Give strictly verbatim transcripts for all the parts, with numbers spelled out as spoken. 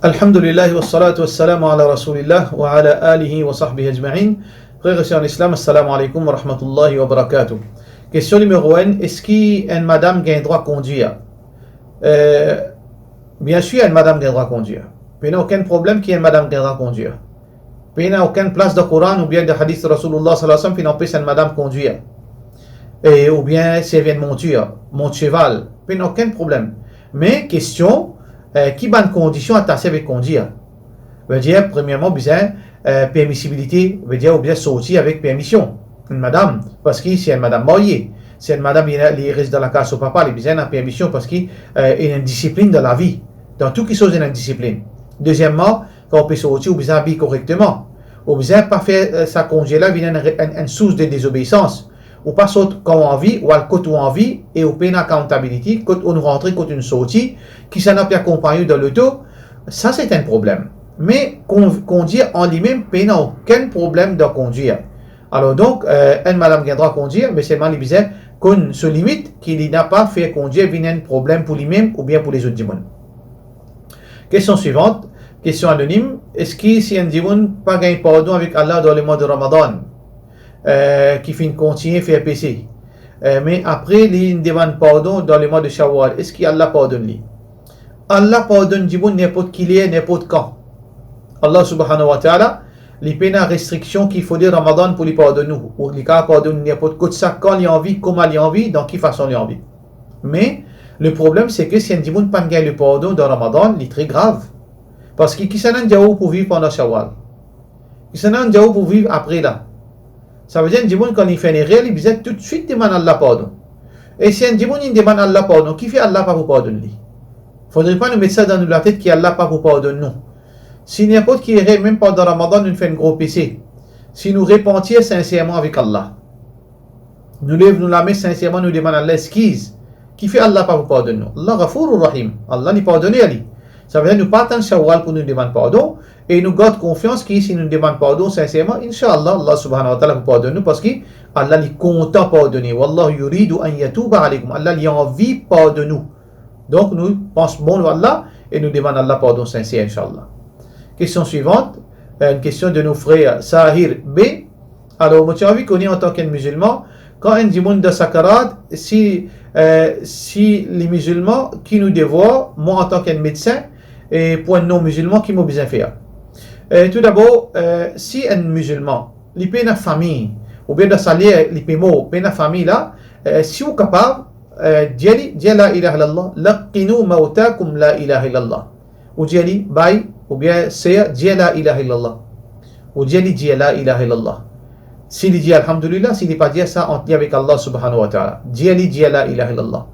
Alhamdulillah, wassalatu wassalamu ala Rasoulillah wa ala alihi wa sahbihi ajmain. Frer e ser an Islam, assalamu alaikum wa rahmatullahi wa barakatuh. Kestion nimero enn, eski enn madam gagn drwa kondir? Eh, biensir, enn madam gagn drwa kondir. Pena okenn problem ki enn madam gagn drwa kondir. Pena okenn plas dan Koran oubien dan hadis Rasoulillah sallallahu alayhi wa sallam finn anpes enn madam kondir. E, oubien servi enn montir, mont seval. Pena okenn problem. Me kestion, eh, ki bann kondision atase avek kondir? Vedir, premierman, bizin, eh, permisibilite, vedir, ou bizin sorti avek permision. Enn madam, parski si enn madam marye, si enn madam li, li res dan lakaz so papa, li bizin ena permision, parski, eh, ena enn disiplin dan lavi. Dan tou kiksoz ena enn disiplin. Dezieman, kan ou pe sorti, ou bizin abiy korekteman. Ou bizin pa fer, eh, sa kondir la vinn enn, enn, enn sours de dezobeisans. Ou pa sort kan ou anvi, ou al kot ou anvi, e ou pena accountability, kot ou'nn rantre, kot ou'nn sorti, kisannla pe akonpagn ou dan loto, sa se enn problem. Me kon-, kondir an limem, pena okenn problem dan kondir. Alor donk, eh, enn madam gagn drwa kondir, me selman li bizin konn so limit, ki li napa fer kondir vinn enn problem pou limem oubien pou lezot dimoun. Kestion swivant, kestion anonim, eski si enn dimoun pa gagn pardon avek Allah dan lemwa de Ramadan, eh, ki finn kontigne fer pese, eh, me apre li demann pardon dan lemwa de Shawwal, eski Allah pardonn li? Allah pardonn dimoun ninport ki ler, ninport kan. Allah subhanahu wa ta'ala, li pena restriksion ki fode Ramadan pou li pardonn ou, ou li kapav pardonn ninport kot sa, kan li anvi, kouma li anvi, dan ki fason li anvi. Me, le problem, se ke si enn dimoun pa'nn gagn le pardon dan Ramadan, li tre grav. Parski kisannla dir ou pou viv pandan Shawwal? Kisannla dir ou pou viv apre la? Savedir enn dimoun, kan li fer enn erer, li bizin toutswit demann Allah pardon. E si enn dimoun, li demann Allah pardon, kifer Allah pa pou pardonn li? Fodre pa nou met sa dan nou latet ki Allah pa pou pardonn nou. Si ninport ki erer, mem pandan Ramadan, nou fer enn gro pese, si nou repanti sinserman avek Allah, nou lev nou lame sinserman, nou demann Allah exkiz, kifer Allah pa pou pardonn nou? Allah Ghafourur Rahim, Allah li pardone li. Savedir nou pa atann Shawwal pou nou demann pardon, e nou gard konfians ki si nou demann pardon sinserman, inshallah, Allah subhanahu wa ta'ala pou pardonn nou, parski Allah li kontan pardone. Wallahu yuridu an yatuba alaykum. Allah li anvi pardonn nou. Donk nou pans bon lor Allah e nou demann Allah pardon sinser, inshallah. Kestion swivant, enn kestion de nou frer Sahir B. Alor, mo ti anvi kone antan ki enn mizilman, kan enn dimoun dan sakarat, si, eh, si li mizilman, ki nou devwar, mwa antan ki enn medsin, e pou enn non-mizilman, ki mo bizin fer? Eh, toudabor, eh, si enn mizilman, li pena fami, oubien dan sa ler li pe mor, pena fami la, eh, si ou kapav, eh, dir li, dir la ilaha illallah, laqqinu mawtakum la ilaha illallah. Ou dir li, bay, oubien ser, dir la ilaha illallah. Ou dir li, dir la ilaha illallah. Si li dir alhamdulillah, si li pa dir, sa ant li avek Allah subhanahu wa ta'ala. Dir li, dir la ilaha illallah.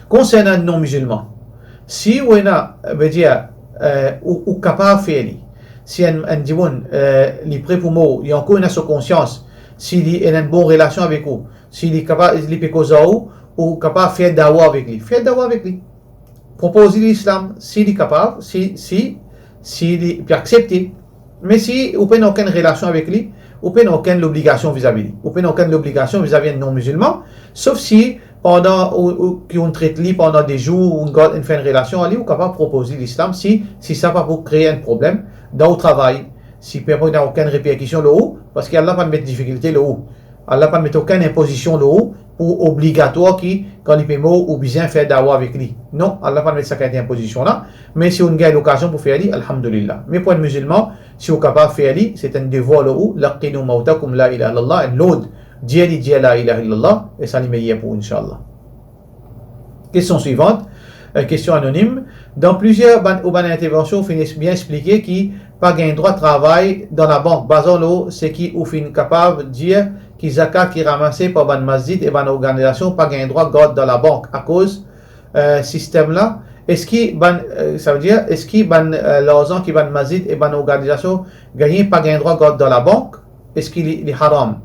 Konsernan non-mizilman, si ou ena, vedir, eh, ou, ou kapav fer li, si enn, enn dimoun, eh, li pre pou mor, li ankor ena so konsians, si li ena enn bon relasion avek ou, si li kapav, li pe koz ar ou, ou kapav fer dawa avek li, fer dawa avek li. Propoz li Lislam, si li kapav, si, si, si li pe aksepte. Me si ou pena okenn relasion avek li, ou pena okenn lobligasion vizavi li. Ou pena okenn lobligasion vizavi enn non-mizilman, sof si pandan ou, ou, ki ou'nn tret li pandan de zour, ou'nn gard, ou'nn fer enn relasion ar li, ou kapav propoz li Lislam, si, si sa pa pou kree enn problem dan ou travay, si pe, pena okenn reperkision lor ou, parski Allah pa'nn met difikilte lor ou. Allah pa'nn met okenn inpozision lor ou pou obligatwar ki, kan li pe mor, ou bizin fer dawa avek li. Non, Allah pa'nn met sa kalite inpozision la. Me si ou'nn gagn lokazion pou fer li, alhamdulillah. Me pou enn mizilman, si ou kapav fer li, se enn devwar lor ou, laqqinu mawtakum la ilaha illallah, enn lord, dir li dir la ilaha illallah, e sa li meyer pou ou, inshallah. Kestion swivant, eh, kestion anonim. Dan plizier bann, ou bann intervansion, ou finn bien explike ki pa gagn drwa travay dan labank, bazan lor seki ou finn kapav dir ki zakat ki ramase par bann masjid e bann organizasion pa gagn drwa gard dan labank akoz, eh, sistem la. Eski bann, eh, savedir, eski bann, eh, larzan ki bann masjid e bann organizasion gagne pa gagn drwa gard dan labank? Eski li, li haram?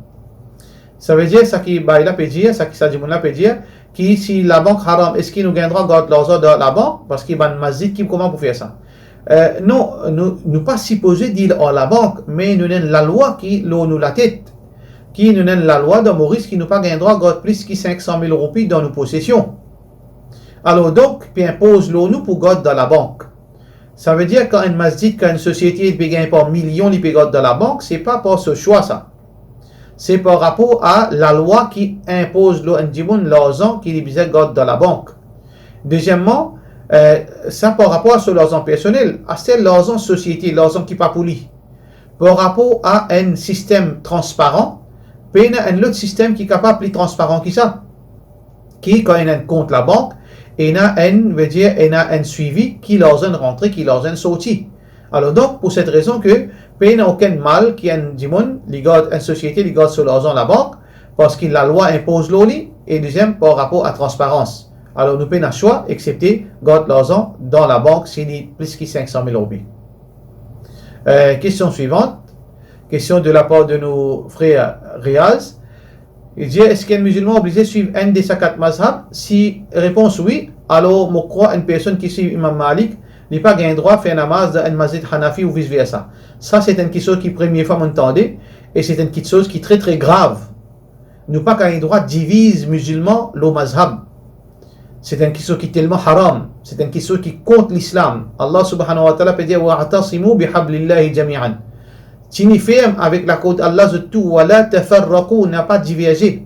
Savedir, sa ki bay la pe dir, sa ki sa dimoun la pe dir, ki si labank haram, eski nou gagn drwa gard larzan dan labank? Parski bann masjid ki kouma pou fer sa? Eh, non, nou, nou pa sipoze dir ar labank, me nou ena enn lalwa ki lor nou latet, ki nou ena enn lalwa dan Moris ki nou pa gagn drwa gard plis ki sink san mil roupi dan nou posesion. Alor donk, pe inpoz lor nou pou gard dan labank. Savedir, kan enn masjid, kan enn sosiete pe gagn par milion, li pe gard dan labank, se pa par so swa sa. Se par rapor a lalwa ki inpoz lor enn dimoun larzan ki li bizin gard dan labank. Dezieman, eh, sa par rapor a so larzan personel. Aster larzan sosiete, larzan ki pa pou li. Par rapor a enn sistem transparan, pena enn lot sistem ki kapav pli transparan ki sa. Ki kan ena enn kont labank, ena enn, vedir, ena enn swivi ki larzan rantre, ki larzan sorti. Alor donk, pou set rezon ke pena okenn mal ki enn dimoun, li gard enn sosiete, li gard so larzan labank, parski lalwa inpoz lor li, e deziem, par rapor a transparans. Alor nou pena swa, eksepte gard larzan dan labank si li plis ki sink san mil roupi. Eh, kestion swivant, kestion de lapar de nou frer Riaz. Li dir, eski enn mizilman oblize swiv enn de sa kat mazhab? Si repons wi, alor mo krwar enn personn ki swiv Imam Malik, li pa gagn drwa fer namaz dan enn masjid Hanafi ou vis versa. Sa se enn kiksoz ki premie fwa mo'nn tande, e se enn kiksoz ki tre, tre grav. Nou pa gagn drwa diviz mizilman lor mazhab. Se enn kiksoz ki telman haram, se enn kiksoz ki kont lislam. Allah subhanahu wa ta'ala pe dir, "Wa'tasimu bihablillahi jami'an." Tini ferm avek lakord Allah zot tou, "Wa la tafarraqu", napa diverze.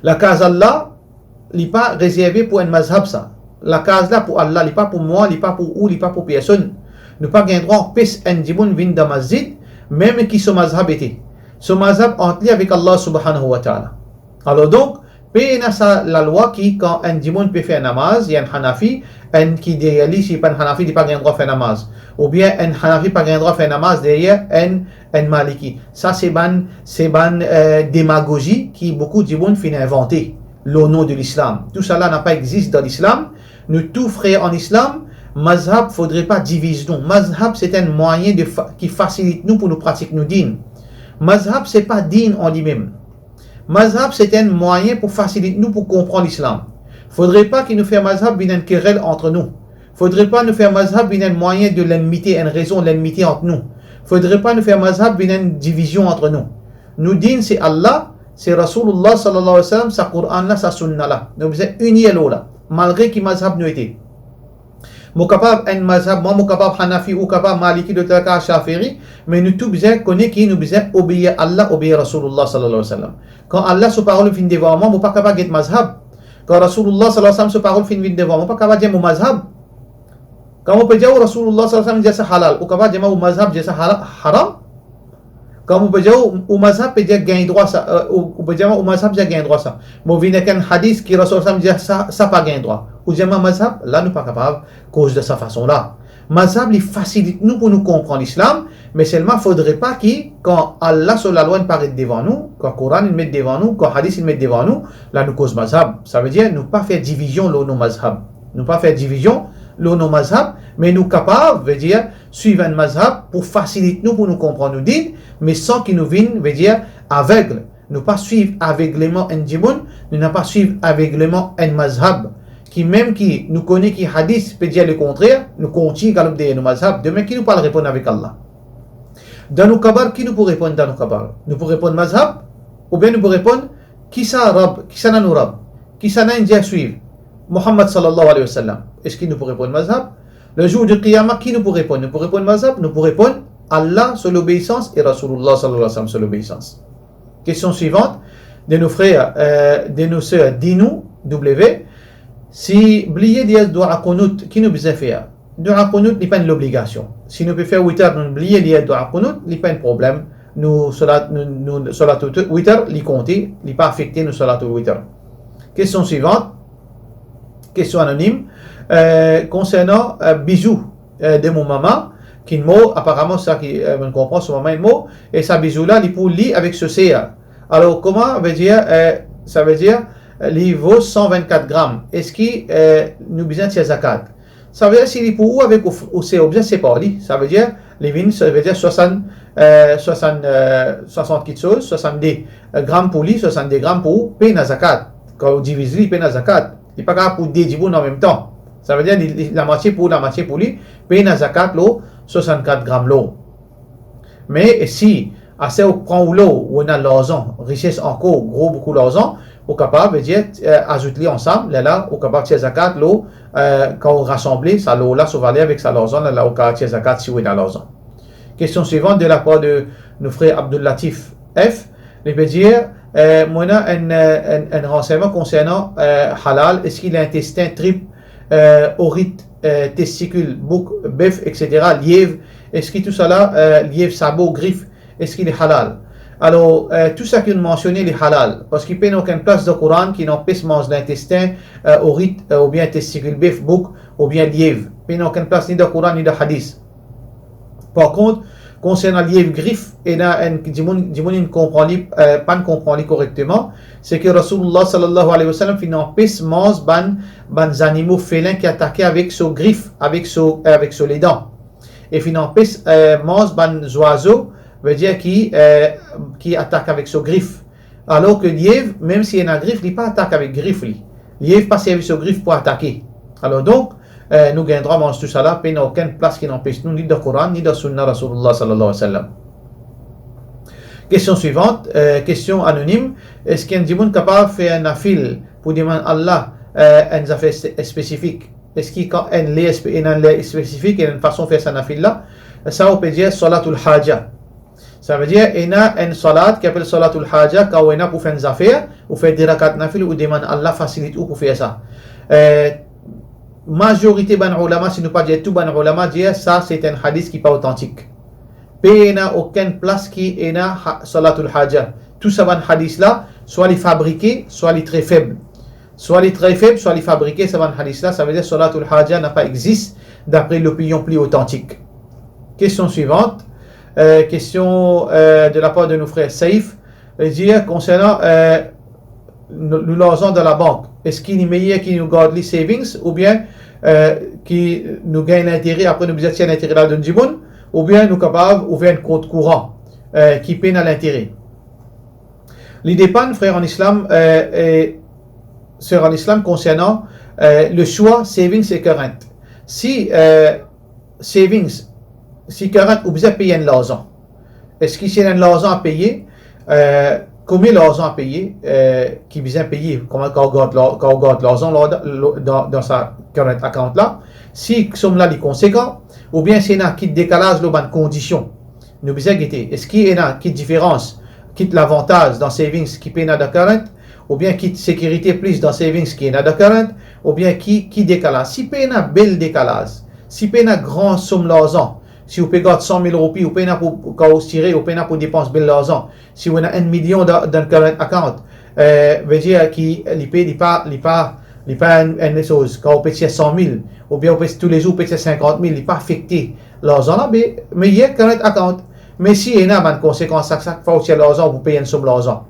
Lakaz Allah, li pa rezerve pou enn mazhab sa. Lakaz la pou Allah, li pa pou mwa, li pa pou ou, li pa pou personn. Nou pa gagn drwa anpes enn dimoun vinn dan masjid, mem ki so mazhab ete. So mazhab ant li avek Allah subhanahu wa ta'ala. Alor donk, pena sa lalwa ki kan enn dimoun pe fer namaz, enn Hanafi, enn ki deryer li, si pa enn Hanafi, li pa gagn drwa fer namaz. Oubien enn Hanafi pa gagn drwa fer namaz deryer enn, enn Maliki. Sa se bann, se bann, eh, demagozi ki boukou dimoun finn invante lor non de lislam. Tousala napa existe dan lislam. Nou tou frer an islam. Mazhab, fodre pa diviz nou. Mazhab, se enn mwayin de fa-, ki fasilit nou pou nou pratik nou din. Mazhab, se pa din an limem. Mazhab, se enn mwayin pou fasilit nou pou konpran lislam. Fodre pa ki nou fer mazhab vinn enn kerel ant nou. Fodre pa nou fer mazhab vinn enn mwayin de lennmite, enn rezon lennmite ant nou. Fodre pa nou fer mazhab vinn enn divizion ant nou. Nou din se Allah, se Rasoulullah sallallahu alayhi wa sallam, sa Koran la, sa Sunna la. Nou bizin inir lor la, malgre ki mazhab nou ete. Mo kapav enn mazhab, mwa mo kapav Hanafi, ou kapav Maliki, lot la kapav Shafiri, me nou tou bizin kone ki nou bizin obeir Allah, obeir Rasoulullah sallallahu alayhi wa sallam. Kan Allah so parol finn devan mwa, mo pa kapav get mazhab. Kan Rasoulullah sallallahu alayhi wa sallam so parol finn vinn devan mwa, mo pa kapav dir mo mazhab. Kan mo pe dir ou Rasoulullah sallallahu alayhi wa sallam dir sa halal, ou kapav dir mwa ou mazhab dir sa hala-, haram? Kan mo pe dir ou, ou mazhab pe dir gagn drwa sa, eh, ou, ou pe dir mwa ou mazhab dir gagn drwa sa. Mo vinn ek enn hadis ki Rasoul sallam dir sa, sa pa gagn drwa. Ou dir mwa mazhab, la nou pa kapav koz de sa fason la. Mazhab li fasilit nou pou nou konpran lislam, me selman fodre pa ki kan Allah so lalwa inn paret devan nou, kan Koran inn met devan nou, kan hadis inn met devan nou, la nou koz mazhab. Savedir nou pa fer divizion lor nou mazhab. Nou pa fer divizion lor nou mazhab, me nou kapav, vedir, swiv enn mazhab pou fasilit nou pou nou konpran nou din, me san ki nou vinn, vedir, aveg. Nou pa swiv avegleman enn dimoun, nou napa swiv avegleman enn mazhab, ki mem ki nou kone ki hadis pe dir lekontrer, nou kontign galop deryer nou mazhab, demin ki nou pou al reponn avek Allah? Dan nou kabar, ki nou pou reponn dan nou kabar? Nou pou reponn mazhab, oubien nou pou reponn, kisannla Rab, kisannla nou Rab, kisannla inn dir swiv? Muhammad sallallahu alayhi wa sallam. Eski nou pou reponn mazhab? Le zour de Qiyama, ki nou pou reponn? Nou pou reponn mazhab, nou pou reponn Allah so lobeisans e Rasoulullah sallallahu alayhi wa sallam so lobeisans. Kestion swivant, de nou frer, eh, de nou ser Dinou W, si bliye dir dwa kounout, ki nou bizin fer? Dwa kounout, li pa enn lobligasion. Si nou pe fer witar, nou bliye dir dwa kounout, li pa enn problem. Nou salat, nou, nou salat witar, li konte, li pa afekte nou salat witar. Kestion swivant, kestion anonim, eh, konsernan, eh, bizou, eh, de mo mama, ki inn mor, aparaman sa ki, eh, mo'nn konpran, so mama inn mor, e sa bizou la, li pou li avek so ser. Alor, kouma, vedir, eh, savedir, eh, li vo san vennkat gram. Eski, eh, nou bizin tir zakat? Savedir, si li pou ou avek ou, ou ser, oubien separ li, savedir, li vinn, savedir, swasann, eh, swasann, eh, swasant kiksoz, swasann-de gram pou li, swasann-de gram pou ou, pena zakat. Kan ou diviz li, pena zakat. Li pa kapav pou de dimoun anmemtan. Savedir, li, li, lamwatie pou ou, lamwatie pou li, pena zakat lor swasannkat gram lor. Me si aster ou pran ou lor, ou ena larzan, rises ankor, gro boukou larzan, Ou kapav, vedir, eh, azout li ansam, lerla ou kapav tir zakat lor, eh, kan ou rasanble sa lor la, so valer avek sa larzan, lerla ou kapav tir zakat si ou ena larzan. Question suivante de la part de nou frer Abdul Latif F. Li pe dir, eh, mo ena enn, eh, enn, enn ransegnman konsernan, eh, halal, eski lintestin, trip, eh, orit, eh, testikil, bouk, bef, et cetera, liev, eski tousala, eh, liev, sabo, grif, eski li halal? Alor, eh, tou sa ki nou mansione, li halal, parski pena okenn plas dan Koran ki inn anpes manz lintestin, eh, orit, eh, oubien testikil bef, bouk, oubien liev. Pena okenn plas ni dan Koran, ni dan hadis. Par kont, konsernan liev, grif, ena enn dimoun, dimoun inn konpran li, eh, pa'nn konpran li korekteman, se ki Rasoulillah sallallahu alayhi wa sallam finn anpes manz bann, bann zanimo felin ki atake avek so grif, avek so, eh, avek so ledan. E finn anpes, eh, manz bann zwazo, vedir ki, eh, ki atak avek so grif. Alor ki liev, mem si ena grif, li pa atak avek grif li. Liev pa servi so grif pou atake. Alor donk, eh, nou gagn drwa manz tousala, pena okenn plas ki inn anpes nou, ni dan Koran, ni dan Sunna Rasoulillah sallallahu alayhi wa sallam. Question suivante, eh, question anonyme, eski enn dimoun kapav fer nafil pou demann Allah, eh, enn zafer spe-, spesifik? Eski kan enn ler spe-, ena enn ler spesifik, ena enn fason fer sa nafil la? Sa ou pe dir salatul haja. Savedir, ena enn salat ki apel salatul haja, kan ou ena pou fer enn zafer, ou fer de rakat nafil, ou demann Allah fasilit ou pou fer sa. Eh, mazorite bann oulama, si nou pa dir tou bann oulama, dir sa se enn hadis ki pa otantik. Pena okenn plas ki ena ha-, salatul haja. Tou sa bann hadis la, swa li fabrike, swa li tre feb. Swa li tre feb, swa li fabrike, sa bann hadis la, savedir salatul haja napa exis dapre lopinion pli otantik. Question suivante, eh, question, eh, de la part de nou frer Saif. Li dir konsernan, eh, nou, nou larzan dan labank, eski li meyer ki nou gard li savings, oubien, eh, ki nou gagn lintere, apre nou bizin tir lintere la donn dimoun, oubien nou kapav ouver enn kont kouran, eh, ki pena lintere? Li depann, frer an Islam, eh, eh, ser an Islam, konsernan, eh, le swa savings e current. Si, eh, savings, si current ou bizin pey enn larzan, eski si ena enn larzan a peye, eh, konbien larzan a peye, eh, ki bizin peye, kouma kan ou gard la-, kan ou gard larzan la, dan, dan sa current account la, si som la li konsekan, oubien si ena kit dekalaz lor bann kondision, nou bizin gete, eski ena kit diferans, kit lavantaz dan savings ki pena dan current, oubien kit sekirite plis dan savings ki ena dan current, oubien ki, ki dekalaz. Si pena bel dekalaz, si pena gran som larzan, si ou pe gard san mil roupi, ou pena pou, kan ou tire, ou pena pou depans bel larzan. Si ou ena enn milion dan, dan current account, eh, vedir ki li pe, li pa, li pa, li pa enn, enn soz. Kan ou pe tir san mil, oubien ou pe, toulezour ou pe tir sinkant mil, li pa afekte larzan la, be, meyer current account. Me si ena bann konsekans, sak, sak fwa ou tir larzan, ou pou pey enn som larzan.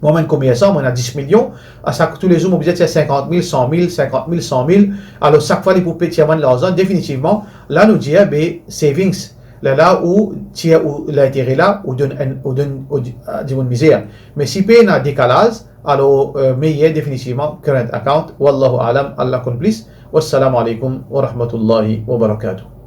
Mwa, mo enn komersan, mo ena dis milion, a sak, toulezour mo bizin tir sinkant mil, san mil, sinkant mil, san mil, alor sak fwa li pou pe tir bann larzan, definitivman, la nou dir, be, savings, lerla ou tir ou lintere la, ou donn enn, ou donn, ou di-, a, dimoun mizer. Me si pena dekalaz, alor, eh, meyer definitivman current account. Wallahu a'lam, Allah konn plis. Wassalamu alaikum wa rahmatullahi wa barakatuh.